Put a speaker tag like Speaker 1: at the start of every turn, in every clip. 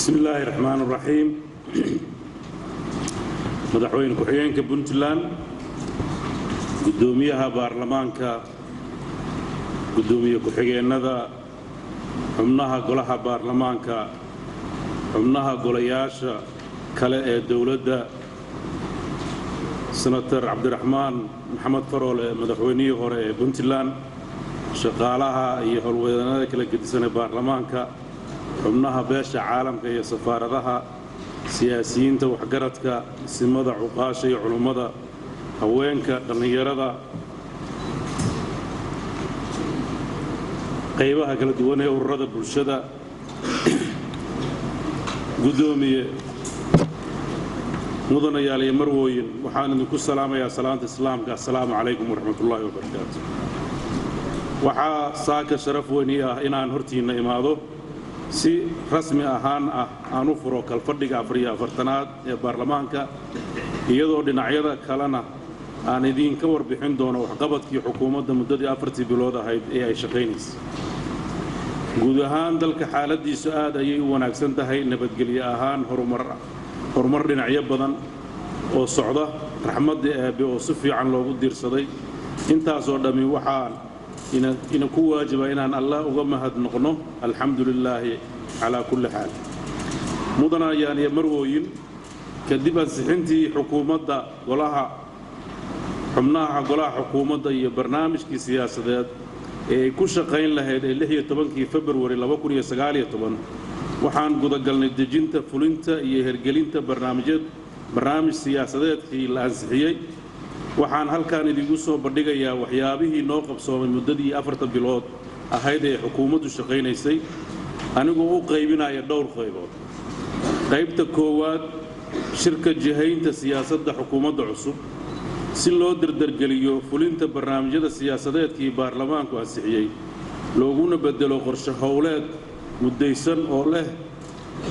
Speaker 1: Bismi illaahi raxmaan raxiim. Madaxweyne ku-xigeenka Puntland, guddoomiyaha baarlamaanka, guddoomiye ku-xigeennada, xubnaha golaha baarlamaanka, xubnaha golayaasha kale ee dowladda, Senator Cabdiraxmaan Maxamed Faroole, madaxweynihii hore ee Puntland, shaqaalaha iyo howlwadeennada kala gedisan ee baarlamaanka, xubnaha beesha caalamka iyo safaaradaha, siyaasiyiinta, waxgaradka, simada, cuqaasha iyo culummada, haweenka, dhallinyarada, qaybaha kala duwan ee ururada bulshada, guddoomiye, mudanayaal iyo marwooyin, waxaan idinku salaamayaa salaanta Islaamka: assalaamu calaykum waraxmat ullaahi wabarakaatu. Waxaa saaka sharaf weyn ii ah inaan hortiinna imaado si rasmi ahaan ah aan u furo kalfadhiga 44aad ee baarlamaanka, iyadoo dhinacyada kalena aan idiinka warbixin doono waxqabadkii xukuumadda muddadii 4tii bilood ahayd ee ay shaqaynaysay. Guud ahaan dalka xaaladiisu aad ayay u wanaagsan tahay, nabadgelyo ahaan horumar dhinacyo badan oo socda, raxmadda Eebbe oo si fiican loogu diirsaday. Intaasoo dhammi waxaan ina ku waajiba inaan Allah uga mahad noqno. Alxamdu lilaahi calaa kulli xaal. Mudanayaan iyo marwooyin, kadib ansixintii xukuumadda golaha, xubnaha golaha xukuumadda iyo barnaamijkii siyaasadeed ee ay ku shaqayn lahayd ee 16kii Februari 2019, waxaan gudagalnay dejinta, fulinta iyo hergelinta barnaamij siyaasadeedkii la ansixiyey. Waxaan halkan idiinku soo bandhigayaa waxyaabihii noo qabsoomay muddadii 4ta bilood ahayd ee xukuumaddu shaqaynaysay, anigoo u qaybinaya dhowr qaybood. Qaybta koowaad: shirka jihaynta siyaasadda xukuumadda cusub. Si loo dardargeliyo fulinta barnaamijyada siyaasadeedkii baarlamaanku ansixiyey, looguna beddelo qorshe howleed muddaysan oo leh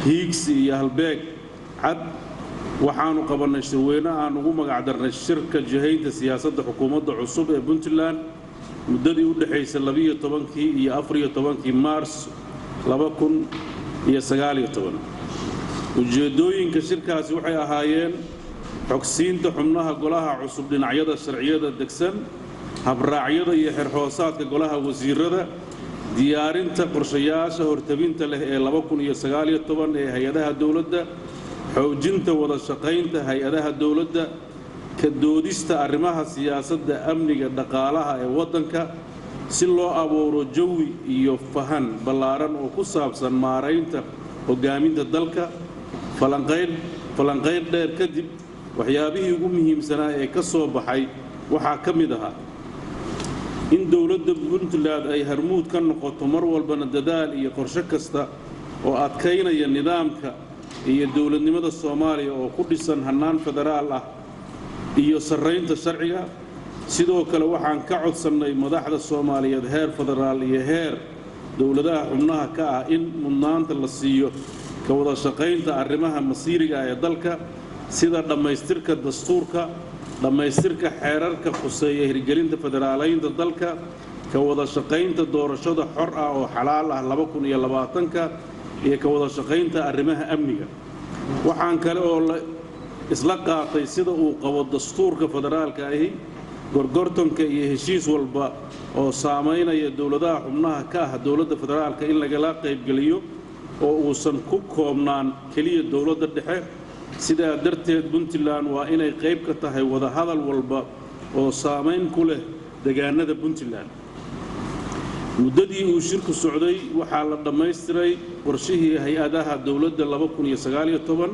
Speaker 1: hiigsi iyo halbeeg cad, waxaannu qabannay shirweyne aan ugu magacdarnay shirka jihaynta siyaasadda xukuumadda cusub ee Puntland muddadii u dhexaysay 12kii iyo 14kii Maars 2019. Ujeeddooyinka shirkaasi waxay ahaayeen xogsiinta xubnaha golaha cusub dhinacyada sharciyada degsan, habraacyada iyo xerhoosaadka golaha wasiirada, diyaarinta qorshayaasha hortabinta leh ee 2019 ee hay-adaha dowladda, xoojinta wada shaqaynta hay-adaha dowladda, ka doodista arrimaha siyaasadda, amniga, dhaqaalaha ee waddanka, si loo abuuro jawi iyo fahan ballaaran oo ku saabsan maaraynta hoggaaminta dalka. Falanqayn dheer kadib, waxyaabihii ugu muhiimsanaa ee ka soo baxay waxaa ka mid ahaa in dowladda Puntland ay harmuud ka noqoto mar walbana dadaal iyo qorshe kasta oo adkaynaya nidaamka iyo dowladnimada Soomaaliya oo ku dhisan hannaan federaal ah iyo sarraynta sharciga. Sidoo kale, waxaan ka codsannay madaxda Soomaaliyeed heer federaal iyo heer dowladaha xubnaha ka ah in mudnaanta la siiyo ka wada shaqaynta arrimaha masiiriga ee dalka, sida dhammaystirka dastuurka, dhammaystirka xeerarka khuseeya hirgelinta federaalaynta dalka, ka wada shaqaynta doorashada xor ah oo xalaal ah 2020ka iyo ka wada shaqaynta arrimaha amniga. Waxaan kale oo la isla qaatay, sida uu qabo dastuurka federaalka ahi, gorgortanka iyo heshiis walba oo saamaynaya dowladaha xubnaha ka ah dowladda federaalka in lagala qaybgeliyo oo uusan ku koobnaan keliya dowladda dhexe. Sidaa darteed, Puntland waa inay qayb ka tahay wadahadal walba oo saamayn ku leh degaanada Puntland. Muddadii uu shirku socday waxaa la dhammaystiray qorshihii hay-adaha dowladda 2019,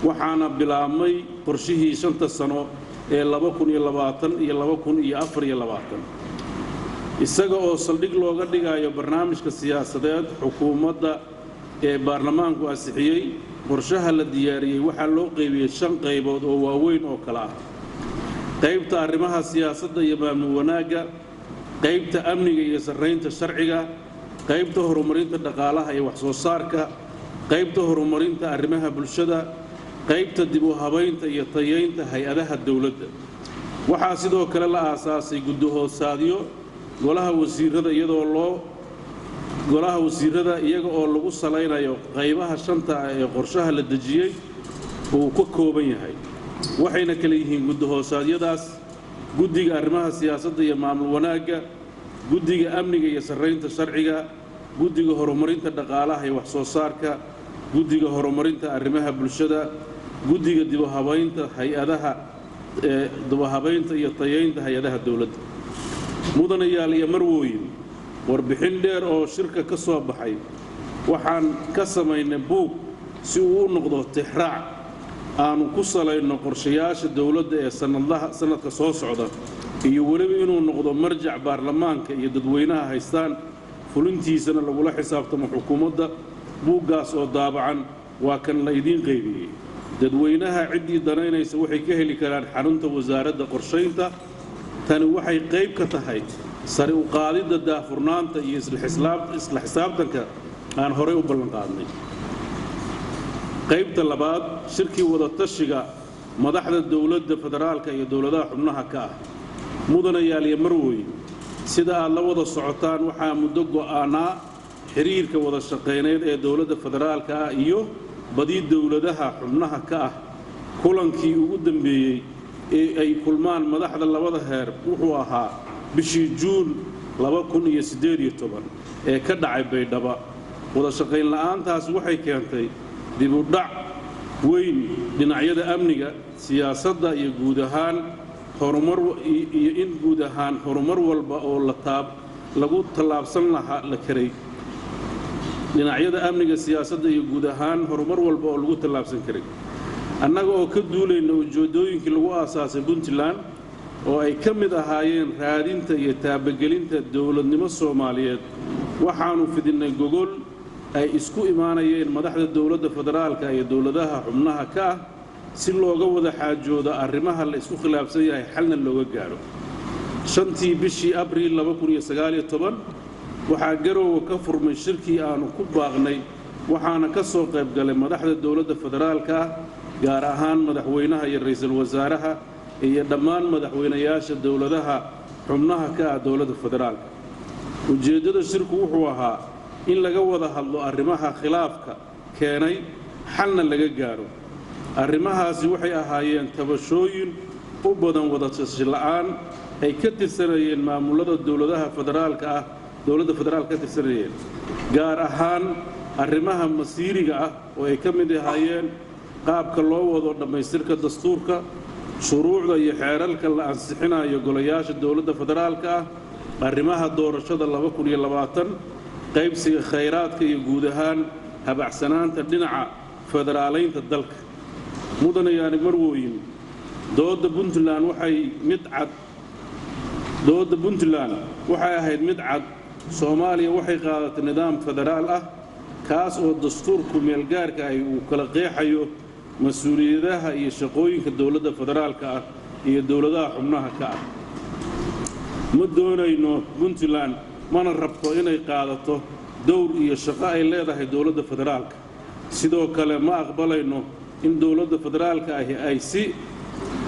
Speaker 1: waxaana bilaabmay qorshihii 5ta sano ee 2020 iyo 2024, isaga oo saldhig looga dhigayo barnaamijka siyaasadeed xukuumadda ee baarlamaanku ansixiyey. Qorshaha la diyaariyey waxaa loo qaybiyey shan qaybood oo waaweyn oo kale ah: qaybta arrimaha siyaasadda iyo maamul wanaagga, qaybta amniga iyo sarraynta sharciga, qaybta horumarinta dhaqaalaha iyo wax soo saarka, qaybta horumarinta arrimaha bulshada, qaybta dib u habaynta iyo tayeynta hay-adaha dowladda. Waxaa sidoo kale la aasaasay guddi-hoosaadyo golaha wasiirada, iyadoo loo Golaha wasiirada, iyaga oo lagu salaynayo qaybaha shanta ah ee qorshaha la dejiyey uu ka kooban yahay, waxayna kala yihiin guddi-hoosaadyadaas: guddiga arrimaha siyaasadda iyo maamul wanaagga, guddiga amniga iyo sarraynta sharciga, guddiga horumarinta dhaqaalaha iyo wax soo saarka, guddiga horumarinta arrimaha bulshada, guddiga dibuhabaynta hay-adaha, dibuhabaynta iyo tayeynta hay-adaha dowladda. Mudanayaal iyo marwooyin, warbixin dheer oo shirka ka soo baxay waxaan ka samaynay buug si uu u noqdo tixraac aanu ku salayno qorshayaasha dowladda ee sanadlaha sanadka soo socda, iyo weliba inuu noqdo marjac baarlamaanka iyo dadweynaha haystaan, fulintiisana lagula xisaabtamo xukuumadda. Buuggaas oo daabacan waa kan la idiin qaybiyey. Dadweynaha ciddii danaynaysa waxay ka heli karaan xarunta wasaaradda qorshaynta. Tani waxay qayb ka tahay sare u qaadidda daahfurnaanta iyo isla xisaabtanka aan horay u ballanqaadnay. Qaybta labaad, shirkii wadatashiga madaxda dowladda federaalka iyo dowladaha xubnaha ka ah. Mudanayaal iyo marwooyin, sida aad la wada socotaan, waxaa muddo go'aanaa xiriirka wada shaqayneed ee dowladda federaalka ah iyo badi dowladaha xubnaha ka ah. Kulankii ugu dambeeyey ee ay kulmaan madaxda labada heer wuxuu ahaa bishii Juun 2018 ee ka dhacay Baydhaba. Wada shaqayn la'aantaas waxay keentay dib u dhac weyn dhinacyada amniga, siyaasadda iyo guud ahaan horumar, iyo in guud ahaan horumar walba oo la taab lagu tallaabsan lahaa la karay dhinacyada amniga, siyaasadda iyo guud ahaan horumar walba oo lagu tallaabsan karay. Annaga oo ka duulayna ujeeddooyinkii lagu aasaasay Puntland, oo ay ka mid ahaayeen raadinta iyo taabagelinta dowladnimo Soomaaliyeed, waxaannu fidinnay gogol ay isku imaanayeen madaxda dowladda federaalka iyo dowladaha xubnaha ka ah si looga wada xaajoodo arrimaha la isku khilaafsan yahay, xalna looga gaadho. 5-tii bishii Abriil 2019 waxaa Garoowe ka furmay shirkii aanu ku baaqnay, waxaana ka soo qayb galay madaxda dowladda federaalka ah, gaar ahaan madaxweynaha iyo ra'iisul wasaaraha iyo dhammaan madaxweynayaasha dowladaha xubnaha ka ah dowladda federaalka. Ujeeddada shirku wuxuu ahaa in laga wada hadlo arrimaha khilaafka keenay, xalna laga gaadho. Arrimahaasi waxay ahaayeen tabashooyin u badan wada tashi la'aan ay ka tirsanayeen maamulada dowladaha federaalka ah, dowladda federaalka ka tirsanayeen, gaar ahaan arrimaha masiiriga ah oo ay ka mid ahaayeen qaabka loo wado dhammaystirka dastuurka, shuruucda iyo xeerarka la ansixinayo golayaasha dowladda federaalka ah, arrimaha doorashada 2020, qaybsiga khayraadka iyo guud ahaan habacsanaanta dhinaca federaalaynta dalka. Mudanayaani marwooyin, doodda Puntland waxay ahayd mid cad. Soomaaliya waxay qaadatay nidaam federaal ah, kaas oo dastuurku meelgaarka ahi uu kala qeexayo mas-uuliyadaha iyo shaqooyinka dowladda federaalka ah iyo dowladaha xubnaha ka ah. Ma doonayno Puntland, mana rabto inay qaadato dowr iyo shaqo ay leedahay dowladda federaalka. Sidoo kale ma aqbalayno in dowladda federaalka ahi ay si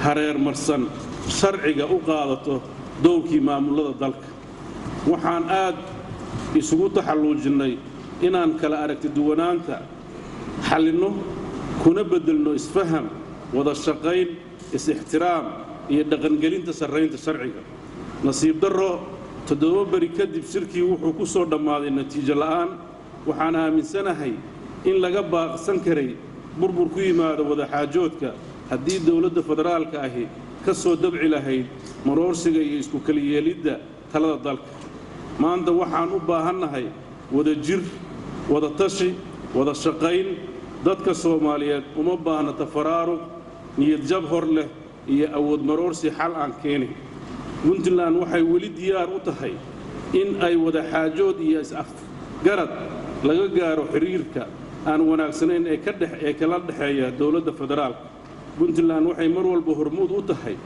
Speaker 1: hareermarsan sharciga u qaadato dowrkii maamulada dalka. Waxaan aad isugu taxalluujinnay inaan kala aragti duwanaanta xallinno, kuna beddelno isfaham, wada shaqayn, is-ixtiraam iyo dhaqangelinta sarraynta sharciga. Nasiib darro, 7 beri kadib shirkii wuxuu ku soo dhammaaday natiijo la'aan. Waxaan aaminsanahay in laga baaqsan karay burbur ku yimaado wadaxaajoodka haddii dowladda federaalka ahi ka soo dabci lahayd maroorsiga iyo isku keliyeelidda talada dalka. Maanta waxaan u baahannahay wadajir, wada tashi, wada shaqayn. Dadka Soomaaliyeed uma baahna tafaraaruq, niyadjab hor leh iyo awood maroorsi xal aan keenin. Puntland waxay weli diyaar u tahay in ay wadaxaajood iyo is-afgarad laga gaaro xiriirka aan wanaagsanayn ee ka dhex ee kala dhexeeya dowladda federaalka. Puntland waxay mar walba hormuud u tahay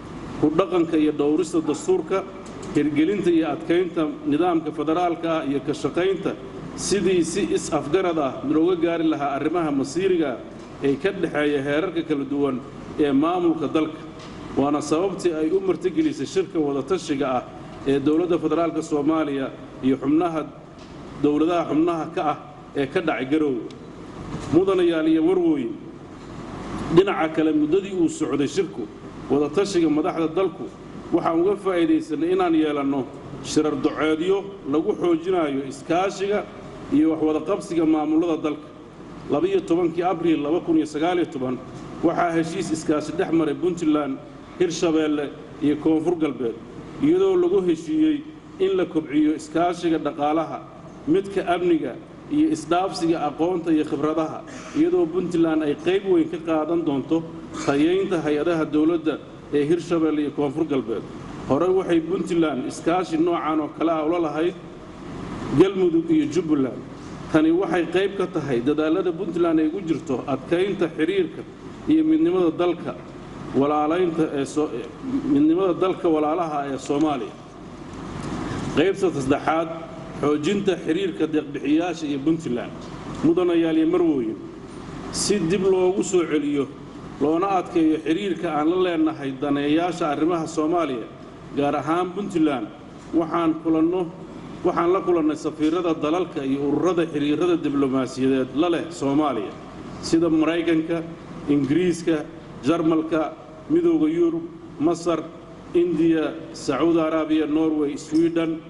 Speaker 1: ku dhaqanka iyo dhowrista dastuurka, hirgelinta iyo adkaynta nidaamka federaalka ah iyo ka shaqaynta sidii si is-afgarad ah looga gaari lahaa arrimaha masiiriga ee ka dhexeeya heerarka kala duwan ee maamulka dalka. Waana sababtii ay u martigelisay shirka wadatashiga ah ee dowladda federaalka Soomaaliya iyo xubnaha dowladaha xubnaha ka ah ee ka dhacay Garoowe. Mudanayaal iyo warwooyin, dhinaca kale, muddadii uu socday shirku wadatashiga madaxda dalku, waxaan uga faa'iidaysanay inaan yeelanno shirar doceedyo lagu xoojinayo iskaashiga iyo waxwadaqabsiga maamullada dalka. 12-kii Abriil 2019 waxaa heshiis iskaashi dhex maray Puntland, Hirshabeelle iyo Koonfur Galbeed, iyadoo lagu heshiiyey in la kobciyo iskaashiga dhaqaalaha, midka amniga iyo isdhaafsiga aqoonta iyo khibradaha, iyadoo Puntland ay qayb weyn ka qaadan doonto tayeynta hay-adaha dowladda ee Hirshabeelle iyo Koonfur Galbeed. Hore waxay Puntland iskaashi noocan oo kale ah ula lahayd Galmudug iyo Jubbaland. Tani waxay qayb ka tahay dadaallada Puntland ay ugu jirto adkaynta xiriirka iyo midnimada dalka walaalaynta ee midnimada dalka walaalaha ee Soomaaliya. Qaybta saddexaad, xoojinta xiriirka deeqbixiyaasha iyo Puntland. Mudanayaal iyo marwooyin, si dib loogu soo celiyo loona adkeeyo xiriirka aan la leenahay daneeyaasha arrimaha Soomaaliya, gaar ahaan Puntland, waxaan la kulannay safiirada dalalka iyo ururada xiriirada diblomaasiyadeed la leh Soomaaliya, sida Maraykanka, Ingiriiska, Jarmalka, Midooda Yurub, Masar, Indiya, Sacuudi Arabiya, Norway, Sweden,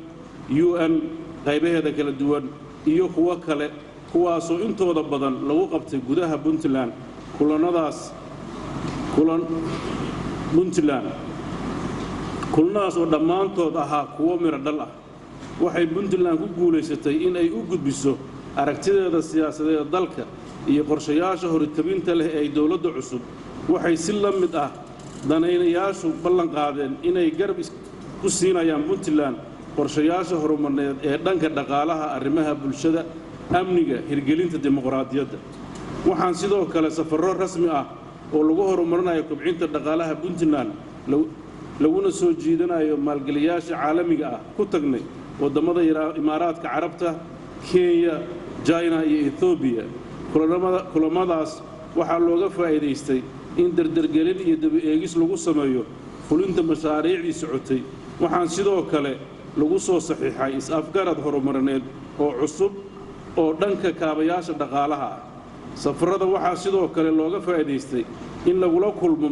Speaker 1: UN qaybaheeda kala duwan iyo kuwo kale, kuwaasoo intooda badan lagu qabtay gudaha Puntland. Kulanadaas kulan Puntland kulanadaas oo dhammaantood ahaa kuwo miro dhal ah, waxay Puntland ku guulaysatay in ay u gudbiso aragtideeda siyaasadeed dalka iyo qorshayaasha horitabinta leh ee dowladda cusub. Waxay si la mid ah danaynayaashu ballan qaadeen inay garab ku siinayaan Puntland qorshayaasha horumarneed ee dhanka dhaqaalaha, arrimaha bulshada, amniga, hirgelinta dimuqraadiyadda. Waxaan sidoo kale safarro rasmi ah oo lagu horumarinayo kobcinta dhaqaalaha Puntland, laguna soo jiidanayo maalgeliyaasha caalamiga ah, ku tagnay waddamada Imaaraadka Carabta, Kenya, China iyo Ethoobiya. Kulamadaas waxaa looga faa'iidaystay in dardargelin iyo daba-eegis lagu sameeyo fulinta mashaariicdii socotay. Waxaan sidoo kale lagu soo saxiixay is-afgarad horumarineed oo cusub oo dhanka kaabayaasha dhaqaalaha ah. Safarada waxaa sidoo kale looga faa'iidaystay in lagula kulmo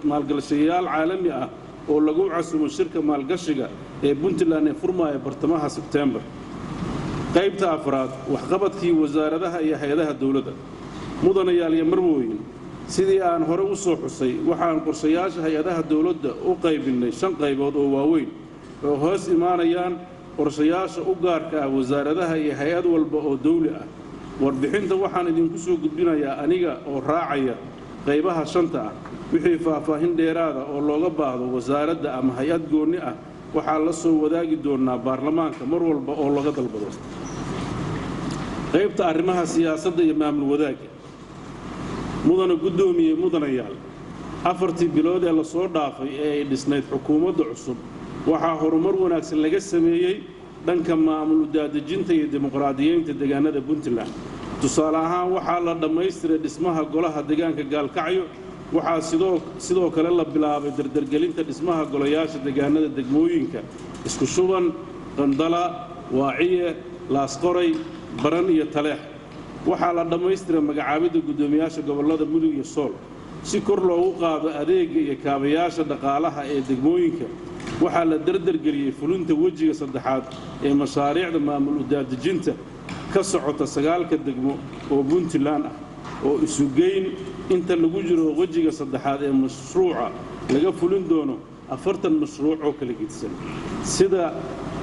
Speaker 1: maalgalishayaal caalami ah oo lagu casumo shirka maalgashiga ee Puntland ee furmaaya bartamaha Sebteembar. Qaybta afraad, waxqabadkii wasaaradaha iyo hay-adaha dowladda. Mudanayaal iyo marwooyin, sidii aan hore u soo xusay, waxaan qorshayaasha hay-adaha dowladda u qaybinnay shan qaybood oo waaweyn oo hoos imaanayaan qorshayaasha u gaarka ah wasaaradaha iyo hay-ad walba oo dawli ah. Warbixinta waxaan idinku soo gudbinayaa aniga oo raacaya qaybaha shanta ah. Wixii faahfaahin dheeraada oo looga baahdo wasaaradda ama hay-ad goonni ah, waxaa la soo wadaagi doonaa baarlamaanka mar walba oo laga dalbado. Qaybta arrimaha siyaasadda iyo maamul wadaagga. Mudana guddoomiye, mudanayaal, 4-tii bilood ee lasoo dhaafay ee ay dhisnayd xukuumadda cusub, waxaa horumar wanaagsan laga sameeyey dhanka maamul daadejinta iyo dimuqraadiyeynta deegaanada Puntland. Tusaale ahaan, waxaa la dhammaystiray dhismaha golaha deegaanka Gaalkacyo. Waxaa sidoo kale la bilaabay dardargelinta dhismaha golayaasha deegaanada degmooyinka Isku Shuban, Qandala, Waaciye, Laasqoray, Baran iyo Taleex. Waxaa la dhammaystiray magacaabidda guddoomiyaasha gobollada Mudug iyo Sool. Si kor loogu qaado adeegga iyo kaabayaasha dhaqaalaha ee degmooyinka, waxaa la dardargeliyey fulinta wejiga saddexaad ee mashaariicda maamul udaadejinta ka socota 9-ka degmo oo Puntland ah, oo isugeyn inta lagu jiro wejiga saddexaad ee mashruuca laga fulin doono 40 mashruuc oo kala gedisan. Sida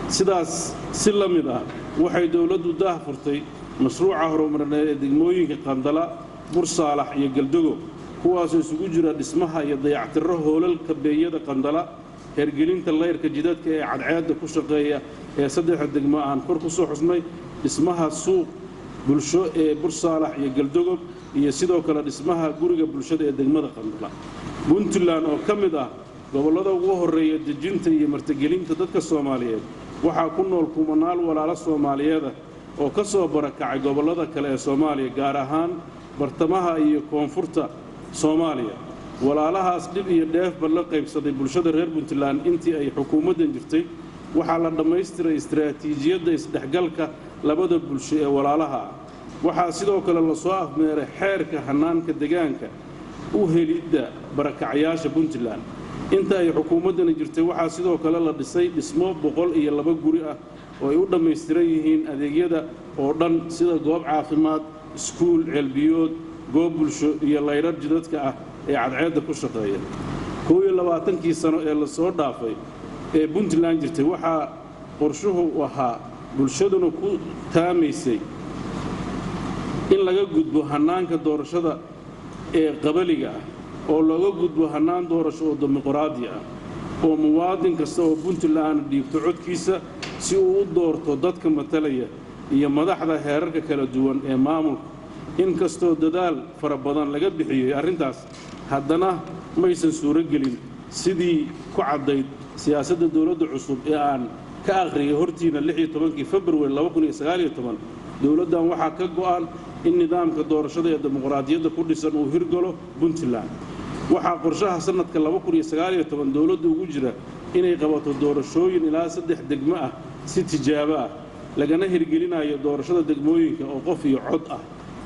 Speaker 1: sidaas si la mid ah, waxay dowladdu daah furtay mashruuca horumarineed ee degmooyinka Qandala, Bursaalax iyo Galdogo, kuwaasoo isugu jira dhismaha iyo dayactiro hoolalka beeyada Qandala, hergelinta layrka jidadka ee cadceedda ku shaqeeya ee saddexda degmo aan kor ku soo xusnay, dhismaha suuq bulsho ee Bursaalax iyo Galdogob, iyo sidoo kale dhismaha guriga bulshada ee degmada Qandala. Puntland oo ka mid ah gobollada ugu horreeya dejinta iyo martigelinta dadka Soomaaliyeed, waxaa ku nool kumanaal walaalo Soomaaliyeed ah oo ka soo barakacay gobollada kale ee Soomaaliya, gaar ahaan bartamaha iyo koonfurta Soomaaliya. Walaalahaas dhib iyo dheefba la qaybsaday bulshada reer Puntland intii ay xukuumaddan jirtay. Waxaa la dhammaystiray istaraatiijiyadda isdhexgalka labada bulsho ee walaalaha ah. Waxaa sidoo kale lasoo afmeeray xeerka hannaanka degaanka u helidda barakacyaasha Puntland. Inta ay xukuumaddani jirtay, waxaa sidoo kale la dhisay dhismo 102 guri ah oo ay u dhammaystiran yihiin adeegyada oo dhan, sida goob caafimaad, iskuul, ceelbiyood, goob bulsho iyo laydhar jidadka ah ee cadceedda ku shaqeeya. 21-kii sano ee lasoo dhaafay ee Puntland jirtay, waxaa qorshuhu ahaa, bulshaduna ku taamaysay, in laga gudbo hannaanka doorashada ee qabaliga ah oo looga gudbo hannaan doorasho oo dimuqraadi ah, oo muwaadin kasta oo Puntland dhiibto codkiisa si uu u doorto dadka matalaya iyo madaxda heerarka kala duwan ee maamulka. Inkastoo dadaal fara badan laga bixiyey arrintaas, haddana maysan suuro gelin. Sidii ku caddayd siyaasadda dowladda cusub ee aan ka akhriyay hortiina 16-kii Februari 2019, dowladdan waxaa ka go'an in nidaamka doorashada ee dimuqraadiyadda ku dhisan uu hirgalo Puntland. Waxaa qorshaha sannadka 2019 dowladda ugu jira inay qabato doorashooyin ilaa saddex degmo ah si tijaabo ah, lagana hirgelinayo doorashada degmooyinka oo qof iyo cod ah.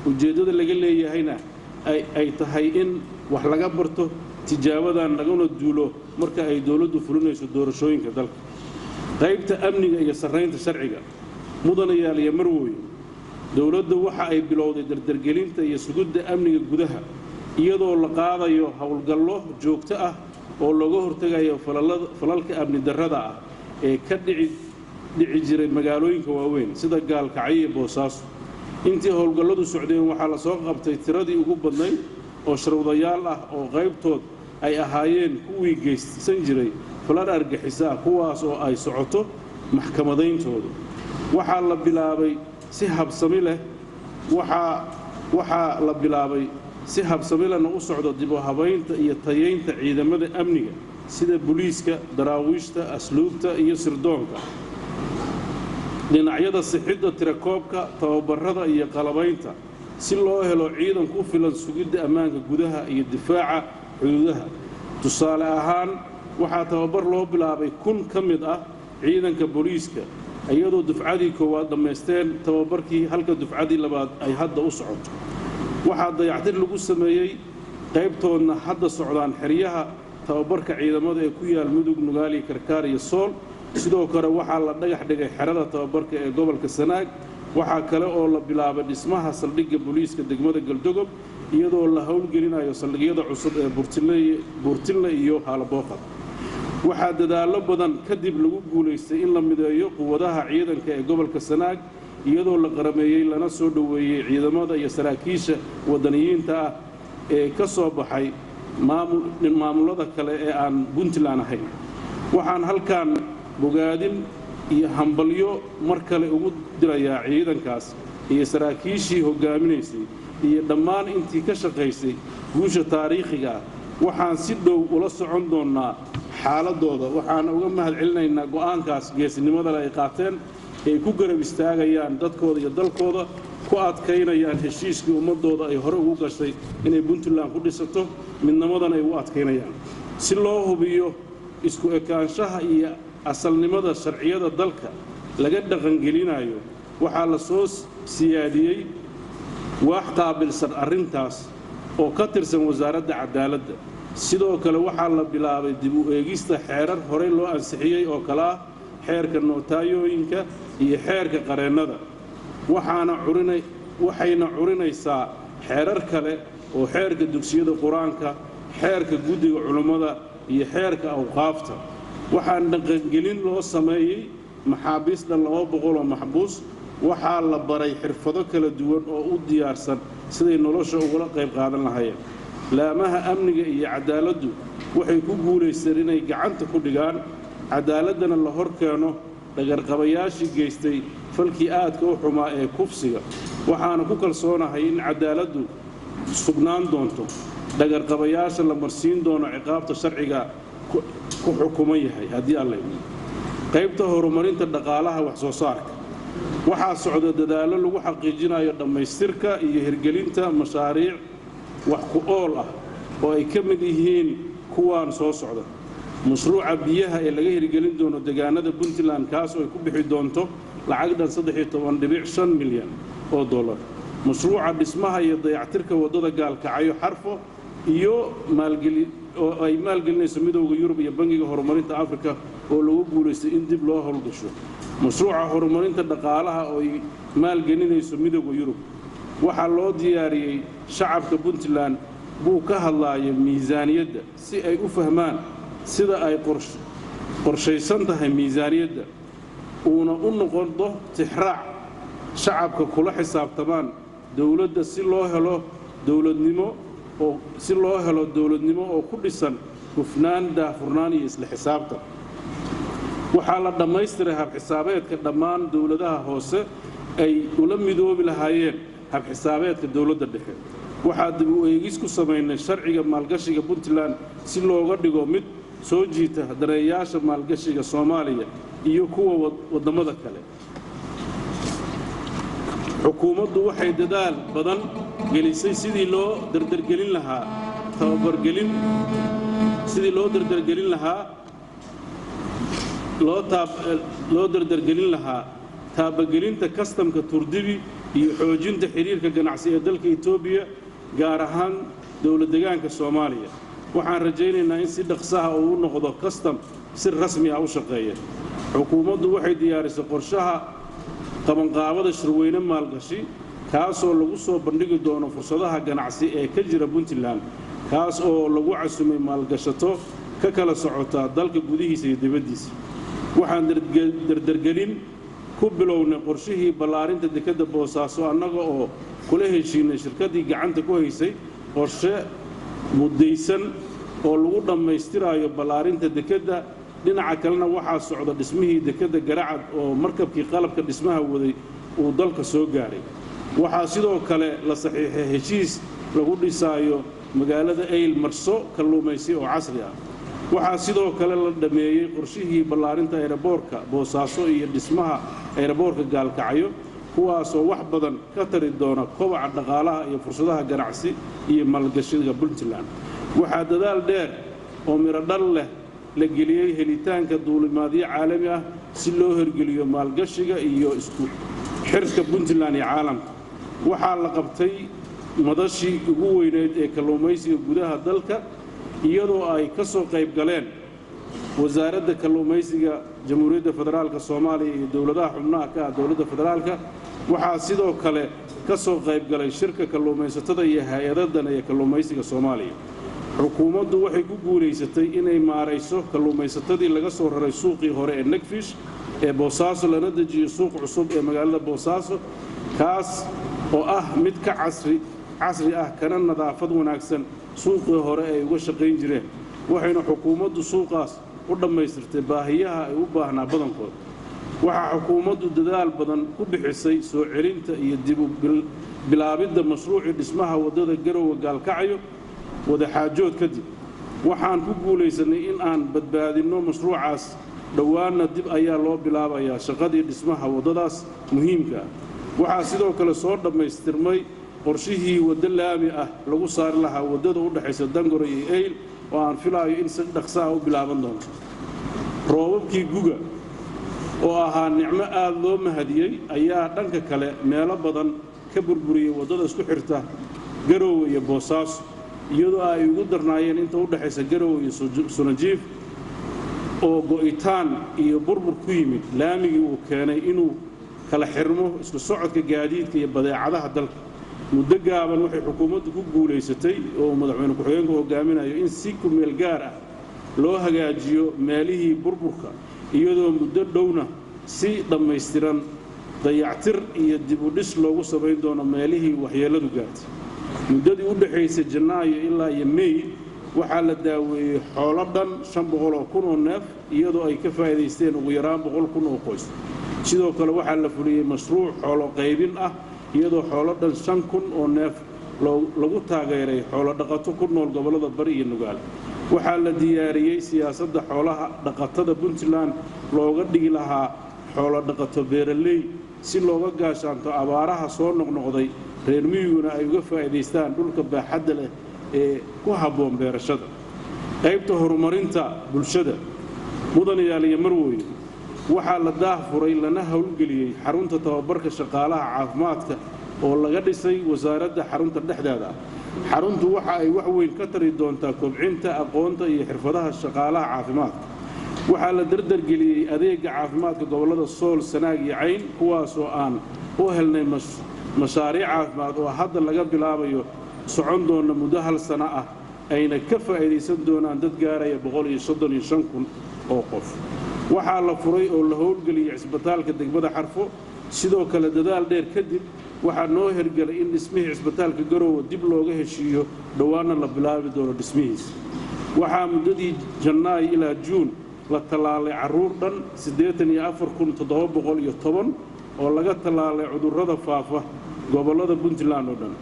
Speaker 1: Ujeeddada laga leeyahayna ay tahay in wax laga barto tijaabadan, laguna duulo marka ay dowladdu fulinayso doorashooyinka dalka. Qaybta amniga iyo sarraynta sharciga. Mudanayaal iyo marwooyin, dowladda waxa ay bilowday dardargelinta iyo sugidda amniga gudaha, iyadoo la qaadayo howlgallo joogto ah oo looga hortegayo falalka amni darrada ah ee ka dhici jiray magaalooyinka waaweyn sida Gaalkacyo iyo Boosaaso. Intii howlgalladu socdeen, waxaa la soo qabtay tiradii ugu badnayd oo sharwadayaal ah, oo qaybtood ay ahaayeen kuwii geysan jiray falal argixisa ah, kuwaas oo ay socoto maxkamadayntoodu. Waxaa la bilaabay si habsami leh waxaa la bilaabay, si habsami lehna u socdo, dib u habaynta iyo tayeynta ciidamada amniga, sida booliiska, daraawiishta, asluubta iyo sirdoonka, dhinacyada sixidda, tirakoobka, tababarada iyo qalabaynta, si loo helo ciidan ku filan sugidda ammaanka gudaha iyo difaaca xuduudaha. Tusaale ahaan, waxaa tababar loo bilaabay 1000 ka mid ah ciidanka booliiska, iyadoo dufcadii koowaad dhammaysteen tababarkii, halka dufcadii labaad ay hadda u socoto. Waxaa dayactir lagu sameeyey, qaybtoodna hadda socdaan, xeryaha tababarka ciidamada ee ku yaal Mudug, Nugaali, Karkaar iyo Sool. Sidoo kale waxaa la dhagax dhigay xerada tababarka ee gobolka Sanaag. Waxaa kale oo la bilaabay dhismaha saldhigga booliiska degmada Galdogob, iyadoo la howlgelinayo saldhigyada cusub ee Buurtinle iyo Haalabooqad. Waxaa dadaallo badan kadib lagu guulaystay in la mideeyo quwadaha ciidanka ee gobolka Sanaag, iyadoo la qarameeyey lana soo dhoweeyey ciidamada iyo saraakiisha waddaniyiinta ah ee ka soo baxay maamulada kale ee aan Puntland ahayn. Waxaan halkan bogaadin iyo hambalyo mar kale ugu dirayaa ciidankaas iyo saraakiishii hoggaaminaysay iyo dhammaan intii ka shaqaysay guusha taariikhiga ah. Waxaan si dhow ula socon doonnaa xaaladooda, waxaana uga mahad celinaynaa go'aankaas geesinimada leh ay qaateen, ay ku garab istaagayaan dadkooda iyo dalkooda, ku adkaynayaan heshiiskii ummadooda ay hore ugu gashay inay Puntland ku dhisato, midnimadana ay ugu adkaynayaan. Si loo hubiyo isku ekaanshaha iyo asalnimada sharciyada dalka laga dhaqangelinayo, waxaa la soo siyaadiyey waax qaabilsan arrintaas oo ka tirsan Wasaaradda Cadaaladda. Sidoo kale waxaa la bilaabay dib u eegista xeerar horey loo ansixiyey oo kale ah xeerka notaayooyinka iyo xeerka qareennada, waxaana curinay waxayna curinaysaa xeerar kale oo xeerka dugsiyada Qur-aanka, xeerka guddiga culummada iyo xeerka awqaafta. Waxaan dhaqangelin loo sameeyey maxaabiis dhan 200 oo maxbuus. Waxaa la baray xirfado kala duwan oo u diyaarsan siday nolosha ugula qayb qaadan lahaayeen. Laamaha amniga iyo cadaaladdu waxay ku guulaysteen inay gacanta ku dhigaan, cadaaladdana la hor keeno dhagarqabayaashii geystay falkii aadka u xumaa ee kufsiga. Waxaana ku kalsoonahay in cadaaladdu sugnaan doonto, dhagarqabayaasha la marsiin doono ciqaabta sharciga ku xukuman yahay, haddii Alla idmo. Qaybta horumarinta dhaqaalaha, wax soo saarka. Waxaa socda dadaallo lagu xaqiijinayo dhammaystirka iyo hirgelinta mashaariic wax ku ool ah oo ay ka mid yihiin kuwaan soo socda: mashruuca biyaha ee laga hirgelin doono deegaanada Puntland, kaas oo ay ku bixi doonto lacag dhan 13.5 milyan oo dollar. Mashruuca dhismaha iyo dayactirka waddada Gaalkacyo Xarfo iyo maalgeli oo ay maalgelinayso Midowda Yurub iyo Bangiga Horumarinta Afrika oo lagu guulaystay in dib loo howlgasho. Mashruuca horumarinta dhaqaalaha oo ay maalgelinayso Midowda Yurub. Waxaa loo diyaariyey shacabka Puntland buu ka hadlaaya miisaaniyadda si ay u fahmaan sida ay qorshaysan tahay miisaaniyadda, uuna u noqodo tixraac shacabka kula xisaabtamaan dowladda si loo helo dowladnimo oo ku dhisan hufnaan, daahfurnaan iyo isla xisaabtan. Waxaa la dhammaystiray habxisaabeedka dhammaan dowladaha hoose ay ula midoobi lahaayeen habxisaabeedka dowladda dhexe. Waxaa dib u eegis ku samaynay sharciga maalgashiga Puntland si looga dhigo mid soo jiita daneeyaasha maalgashiga Soomaaliya iyo kuwa waddamada kale. Xukuumaddu waxay dadaal badan gelisay sidii loo dardargelin lahaa loo dardargelin lahaa taabagelinta kastamka Turdibi iyo xoojinta xiriirka ganacsi ee dalka Etoobiya, gaar ahaan dowlad degaanka Soomaaliya. Waxaan rajaynaynaa in si dhaqsaha uu u noqdo kastam si rasmi ah u shaqeeya. Xukuumaddu waxay diyaarisay qorshaha qabanqaabada shirweyne maalgashi, kaasoo lagu soo bandhigi doono fursadaha ganacsi ee ka jira Puntland, kaas oo lagu casumay maalgashato ka kala socota dalka gudihiisa iyo dibaddiisa. Waxaan dardargelin ku bilownay qorshihii ballaarinta dekedda Boosaaso, annaga oo kula heshiinay shirkaddii gacanta ku haysay qorshe muddaysan oo lagu dhammaystirayo ballaarinta dekedda. Dhinaca kalena, waxaa socda dhismihii dekedda Garacad oo markabkii qalabka dhismaha waday uu dalka soo gaaray. Waxaa sidoo kale la saxiixay heshiis lagu dhisaayo magaalada Eyl marso kalluumaysi oo casri ah. Waxaa sidoo kale la dhammeeyey qorshihii ballaarinta ayraboorka Boosaaso iyo dhismaha ayraboorka Gaalkacyo, kuwaasoo wax badan ka tari doona kobaca dhaqaalaha iyo fursadaha ganacsi iyo maalgashiga Puntland. Waxaa dadaal dheer oo midho dhal leh la geliyey helitaanka duulimaadyo caalami ah si loo hirgeliyo maalgashiga iyo isku xirka Puntland iyo caalamka. Waxaa la qabtay madashii ugu weyneyd ee kalluumaysiga gudaha dalka, iyadoo ay ka soo qayb galeen Wasaaradda Kalluumaysiga Jamhuuriyadda Federaalka Soomaaliya iyo dowladaha xubnaha ka ah dowladda federaalka. Waxaa sidoo kale ka soo qayb galay shirka kalluumaysatada iyo hay-adadan ee kalluumaysiga Soomaaliya. Xukuumaddu waxay ku guulaysatay inay maarayso kalluumaysatadii laga soo raray suuqii hore ee Negfish ee Boosaaso, lana dejiyo suuq cusub ee magaalada Boosaaso, kaas oo ah mid ka casri ah kana nadaafad wanaagsan suuqii hore ay uga shaqayn jireen, waxayna xukuumaddu suuqaas u dhammaystirtay baahiyaha ay u baahnaa badankood. Waxaa xukuumaddu dadaal badan ku bixisay soo celinta iyo dib u bilaabidda mashruucii dhismaha waddada Garowe Gaalkacyo. Wadaxaajood kadib, waxaan ku guulaysanay in aan badbaadinno mashruucaas. Dhowaanna dib ayaa loo bilaabayaa shaqadii dhismaha waddadaas muhiimka ah. Waxaa sidoo kale soo dhammaystirmay qorshihii waddo laami ah lagu saari lahaa waddada u dhexaysa Dangoro iyo Eyl, oo aan filaayo in si dhaqsa ah u bilaaban doonto. Roobabkii guga oo ahaa nicmo aad loo mahadiyey ayaa dhanka kale meelo badan ka burburiyey waddada isku xirta Garoowe iyo Boosaaso, iyadoo ay ugu darnaayeen inta u dhexaysa Garoowe iyo Sunajiif, oo go'itaan iyo burbur ku yimid laamigii uu keenay inuu kala xirmo isku socodka gaadiidka iyo badeecadaha dalka. Muddo gaaban waxay xukuumaddu ku guulaysatay, oo madaxweyne ku-xigeenku hogaaminayo, in si ku meel gaar ah loo hagaajiyo meelihii burburka, iyadoo muddo dhowna si dhammaystiran dayactir iyo dib u dhis loogu samayn doono meelihii waxyeelladu gaartay. Muddadii u dhexaysay Janaayo ilaa iyo Mey waxaa la daaweeyey xoolo dhan 500,000 oo neef, iyadoo ay ka faa'iidaysteen ugu yaraan 100,000 oo qoys. Sidoo kale, waxaa la fuliyey mashruuc xoolo qaybin ah, iyadoo xoolo dhan 5,000 oo neef lagu taageeray xoolo dhaqato ku nool gobollada Bari iyo Nugaal. Waxaa la diyaariyey siyaasadda xoolaha dhaqatada Puntland looga dhigi lahaa xoolo dhaqato beeraley, si looga gaashaanto abaaraha soo noqnoqday, reer miyiguna ay uga faa'iidaystaan dhulka baaxadda leh ee ku habboon beerashada. Qaybta horumarinta bulshada. Mudanayaal iyo marwooyin, Waxaa la daahfuray lana howlgeliyey xarunta tababarka shaqaalaha caafimaadka oo laga dhisay wasaaradda xarunta dhexdeeda ah. Xaruntu waxa ay wax weyn ka tari doontaa kobcinta aqoonta iyo xirfadaha shaqaalaha caafimaadka. Waxaa la dardargeliyey adeega caafimaadka gobollada Sool, Sanaag iyo Cayn, kuwaasoo aan u helnay mashaariic caafimaad oo hadda laga bilaabayo socon doona muddo hal sano ah, ayna ka faa'iidaysan doonaan dad gaaraya 135,000 oo qof. Waxaa la furay oo la howlgeliyey cisbitaalka degmada Xarfo. Sidoo kale, dadaal dheer kadib, waxaa noo hergelay in dhismihii cisbitaalka Garowe dib looga heshiiyo, dhowaanna la bilaabi doono dhismihiisa. Waxaa muddadii Jannaay ilaa Juun la tallaalay carruur dhan 84,710 oo laga tallaalay cudurrada faafa gobollada Puntland oo dhan.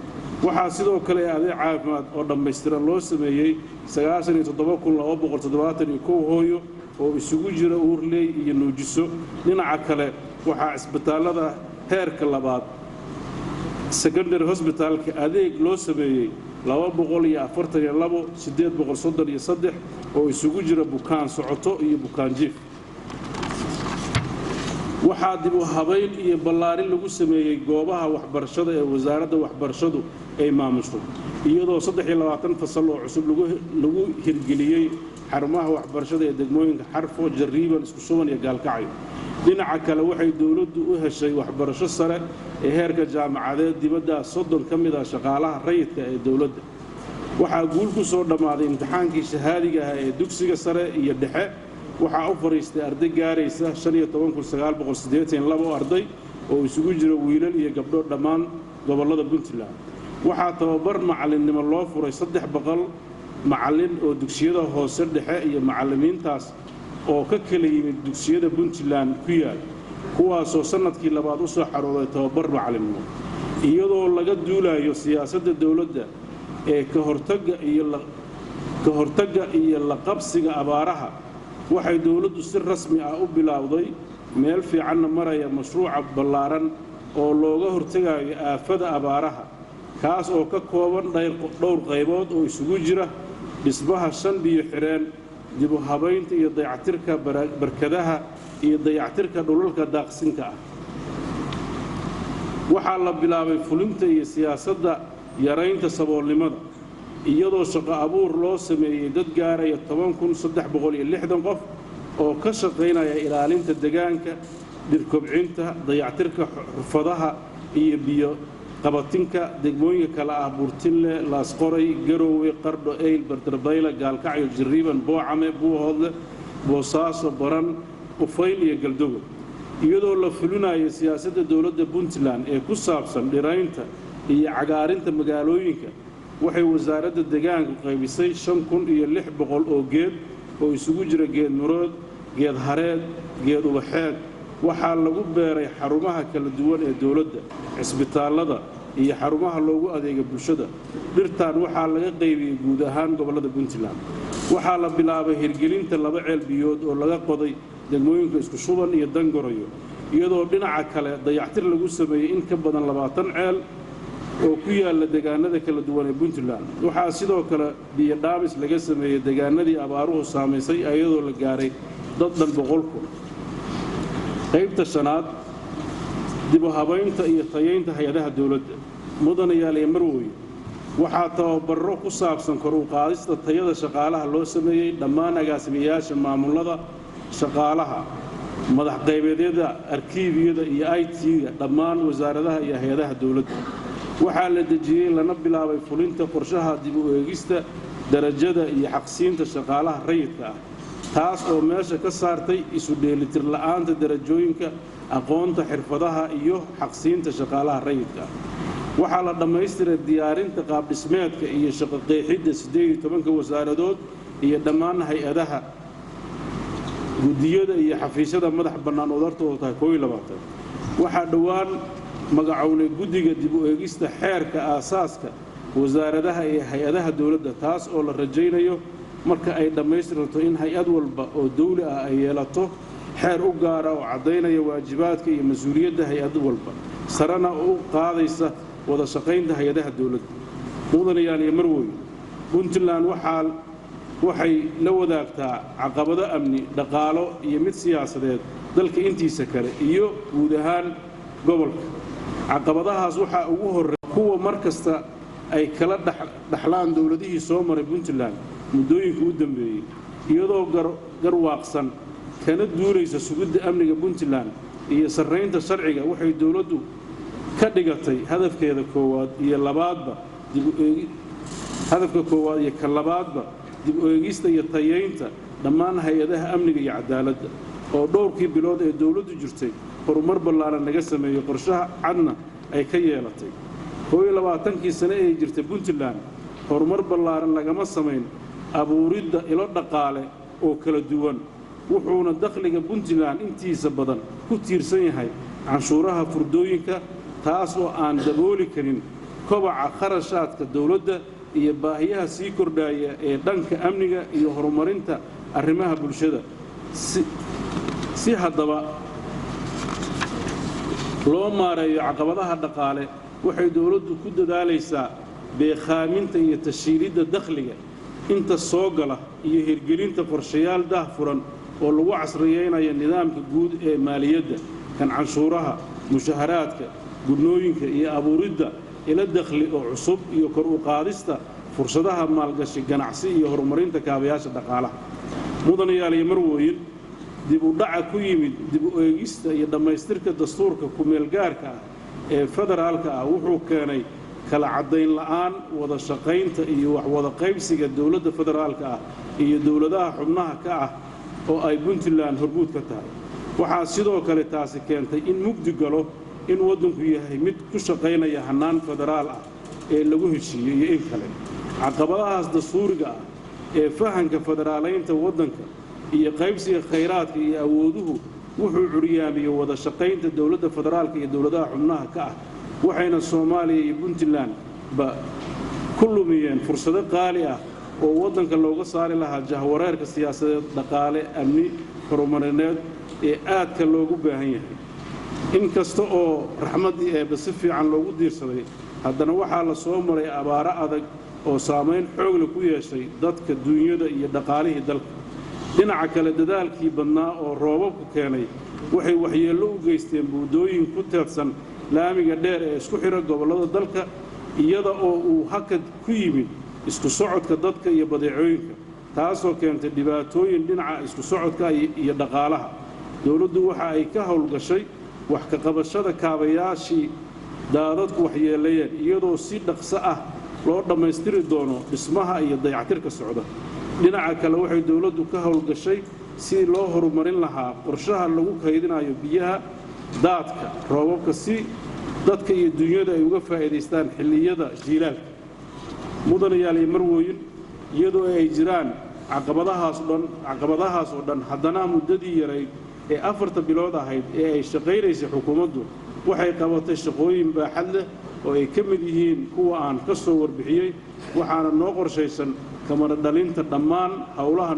Speaker 1: Waxaa sidoo kale adeeg caafimaad oo dhammaystiran loo sameeyey 97,271 hooyo oo isugu jira uurley iyo nuujiso. Dhinaca kale, waxaa cisbitaallada heerka labaad, secondary hospitalka, adeeg loo sameeyey 242,833 oo isugu jira bukaan socoto iyo bukaan jiif. Waxaa dib u habayn iyo ballaarin lagu sameeyey goobaha waxbarashada ee wasaaradda waxbarashadu ay maamusho, iyadoo 23 fasal oo cusub lagu hirgeliyey xarumaha waxbarashada ee degmooyinka Xarfo, Jariiban, Isku Shuban iyo Gaalkacyo. Dhinaca kale, waxay dowladdu u heshay waxbarasho sare ee heerka jaamacadeed dibadda 30 ka mid ah shaqaalaha rayidka ee dowladda. Waxaa guul ku soo dhammaaday imtixaankii shahaadiga ah ee dugsiga sare iyo dhexe. Waxaa u fadhiistay arday gaaraysa 15,982 arday oo isugu jira wiilal iyo gabdho dhammaan gobollada Puntland. Waxaa tababar macallinnimo loo furay 300 macallin oo dugsiyada hoose dhexe iyo macallimiintaas oo ka kala yimid dugsiyada Puntland ku yaal, kuwaasoo sannadkii labaad u soo xarooday tababar macallinnimo. Iyadoo laga duulayo siyaasadda dowladda ee ka hortagga iyo la qabsiga abaaraha, waxay dowladdu si rasmi ah u bilowday, meel fiicanna maraya, mashruuca ballaaran oo looga hortegayo aafada abaaraha, kaas oo ka kooban dhowr qaybood oo isugu jira dhismaha shan biyo xireen, dib u habaynta iyo dayactirka barkadaha iyo dayactirka dhulalka daaqsinka ah. Waxaa la bilaabay fulinta iyo siyaasadda yaraynta saboolnimada, iyadoo shaqo abuur loo sameeyey dad gaaraya 10,360 qof oo ka shaqaynaya ilaalinta degaanka, dhirkobcinta, dayactirka xurfadaha iyo biyo qabatinka degmooyinka kale ah Burtinle, Laasqoray, Garowe, Qardho, Eyl, Bandarbayla, Gaalkacyo, Jariiban, Boocame, Buuhoodle, Boosaaso, Baran, Ufayn iyo Galdogo. Iyadoo la fulinayo siyaasadda dowladda Puntland ee ku saabsan dhiraynta iyo cagaarinta magaalooyinka, waxay wasaaradda deegaanku qaybisay 5600 oo geed oo isugu jira geed murood, geed hareed, geed ubaxeed. Waxaa lagu beeray xarumaha kala duwan ee dowladda, cisbitaallada iyo xarumaha loogu adeega bulshada. Dhirtan waxaa laga qaybiyey guud ahaan gobollada Puntland. Waxaa la bilaabay hirgelinta laba ceel biyood oo laga qoday degmooyinka Isku Shuban iyo Dangorayo, iyadoo dhinaca kale dayactir lagu sameeyey in ka badan 20 ceel oo ku yaala deegaanada kala duwan ee Puntland. Waxaa sidoo kale biyo dhaamis laga sameeyey deegaanadii abaaruhu saamaysay, iyadoo la gaaray dad dhan 100,000. Qaybta shanaad, dib u habaynta iyo tayaynta hay-adaha dowladda. Mudanayaal iyo marwooyin, waxaa tababarro ku saabsan kor u qaadista tayada shaqaalaha loo sameeyey dhammaan agaasimayaasha, maamulada, shaqaalaha, madax qaybeedyada, arkiibyada iyo IT-ga dhammaan wasaaradaha iyo hay-adaha dowladda. Waxaa la dejiyey lana bilaabay fulinta qorshaha dib u eegista darajada iyo xaqsiinta shaqaalaha rayidka ah, taas oo meesha ka saartay isu dheelitir la'aanta darajooyinka, aqoonta, xirfadaha iyo xaqsiinta shaqaalaha rayidka ah. Waxaa la dhammaystiray diyaarinta qaabdhismeedka iyo shaqo qeexidda 18-ka wasaaradood iyo dhammaan hay-adaha, guddiyada iyo xafiisyada madax bannaan oo dartooda tahay 21. Waxaa dhowaan magacownay guddiga dib u eegista xeerka aasaaska wasaaradaha iyo hay-adaha dowladda, taas oo la rajaynayo marka ay dhammaystirto in hay-ad walba oo dawli ah ay yeelato xeer u gaara oo caddaynaya waajibaadka iyo mas-uuliyadda hay-ad walba, sarena u qaadaysa wada shaqaynta hay-adaha dowladda. Mudanayaal iyo marwooyin, Puntland waxay la wadaagtaa caqabado amni, dhaqaalo iyo mid siyaasadeed dalka intiisa kale iyo guud ahaan gobolka. Caqabadahaas waxaa ugu horreeya kuwa mar kasta ay kala dhaxlaan dowladihii soo maray Puntland muddooyinka u dambeeyey. Iyadoo garwaaqsan kana duulaysa sugidda amniga Puntland iyo sarraynta sharciga, waxay dowladdu ka dhigatay hadafkeeda koowaad iyo labaadba, hadafka koowaad iyo ka labaadba, dib u eegista iyo tayeynta dhammaan hay-adaha amniga iyo cadaaladda, oo dhowrkii bilood ee dowladdu jirtay horumar ballaaran laga sameeyey, qorshaha cadna ay ka yeelatay. 21-kii sane ee jirtay Puntland horumar ballaaran lagama samayn abuuridda ilo dhaqaale oo kala duwan, wuxuuna dakhliga Puntland intiisa badan ku tiirsan yahay canshuuraha furdooyinka, taas oo aan dabooli karin kobaca kharashaadka dowladda iyo baahiyaha sii kordhaya ee dhanka amniga iyo horumarinta arrimaha bulshada. Si haddaba loo maareeyo caqabadaha dhaqaale, waxay dowladdu ku dadaalaysaa beekhaaminta iyo tashiilidda dakhliga inta soo gala iyo hirgelinta qorshayaal daahfuran oo lagu casriyeynayo nidaamka guud ee maaliyadda, kan canshuuraha, mushaharaadka, gudnooyinka iyo abuuridda ilo dakhli oo cusub iyo kor u qaadista fursadaha maalgashi ganacsi iyo horumarinta kaabayaasha dhaqaalaha. Mudanayaal iyo marwooyin, dib u dhaca ku yimid dib u eegista iyo dhammaystirka dastuurka ku-meelgaarka ah ee federaalka ah wuxuu keenay kala caddayn la'aan wada shaqaynta iyo waxwada qaybsiga dowladda federaalka ah iyo dowladaha xubnaha ka ah oo ay Puntland horguud ka tahay. Waxaa sidoo kale taasi keentay in mugdi galo in waddanku yahay mid ku shaqaynaya hannaan federaal ah ee lagu heshiiyey iyo in kale. Caqabadahaas dastuuriga ah ee fahanka federaalaynta waddanka iyo qaybsiga khayraadka iyo awooduhu wuxuu curyaamiyey wada shaqaynta dowladda federaalka iyo dowladaha xubnaha ka ah, waxayna Soomaaliya iyo Puntland ba ku lumiyeen fursado qaali ah oo waddanka looga saari lahaa jahwareerka siyaasadeed, dhaqaale, amni, horumarineed ee aadka loogu baahan yahay. In kasta oo raxmaddii Eebbe si fiican loogu diirsaday, haddana waxaa la soo maray abaaro adag oo saamayn xoogle ku yeeshay dadka, duunyada iyo dhaqaalihii dalka. Dhinaca kale, dadaalkii badnaa oo roobabku keenay waxay waxyeello u geysteen buundooyin ku teedsan laamiga dheer ee isku xidha gobollada dalka, iyada oo uu hakad ku yimid isku socodka dadka iyo badeecooyinka, taasoo keentay dhibaatooyin dhinaca isku socodka iyo dhaqaalaha. Dowladdu waxa ay ka howlgashay wax ka qabashada kaabayaashii daadadku waxyeeleeyeen, iyadoo si dhaqso ah loo dhammaystiri doono dhismaha iyo dayactirka socda. Dhinaca kale, waxay dowladdu ka howlgashay sidii loo horumarin lahaa qorshaha lagu kaydinayo biyaha daadka roobabka si dadka iyo dunyada ay uga faa'iidaystaan xilliyada jiilaalka. Mudanayaal iyo marwooyin, iyadoo ay jiraan caqabadahaas oo dhan, haddana muddadii yarayd ee 4ta bilood ahayd ee ay shaqaynaysay xukuumaddu waxay qabatay shaqooyin baaxad leh oo ay ka mid yihiin kuwa aan ka soo warbixiyey, waxaana noo qorshaysan kamara dhalinta dhammaan howlaha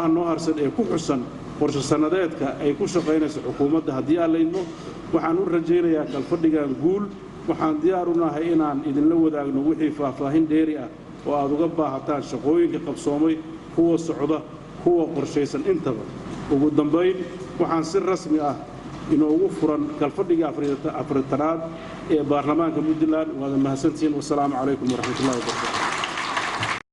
Speaker 1: noo harsan ee ku xusan qorshe sannadeedka ay ku shaqaynayso xukuumadda, haddii aan la idmo. Waxaan u rajaynayaa kalfadhigan guul. Waxaan diyaar u nahay inaan idinla wadaagno wixii faahfaahin dheeri ah oo aad uga baahataan shaqooyinka qabsoomay, kuwa socda, kuwa qorshaysan intaba. Ugu dambayn, waxaan si rasmi ah inoogu furan kalfadhiga 40aad ee baarlamaanka Puntland. Waada mahadsantihiin. Wasalaamu calaykum waraxmatullahi wabarakatu.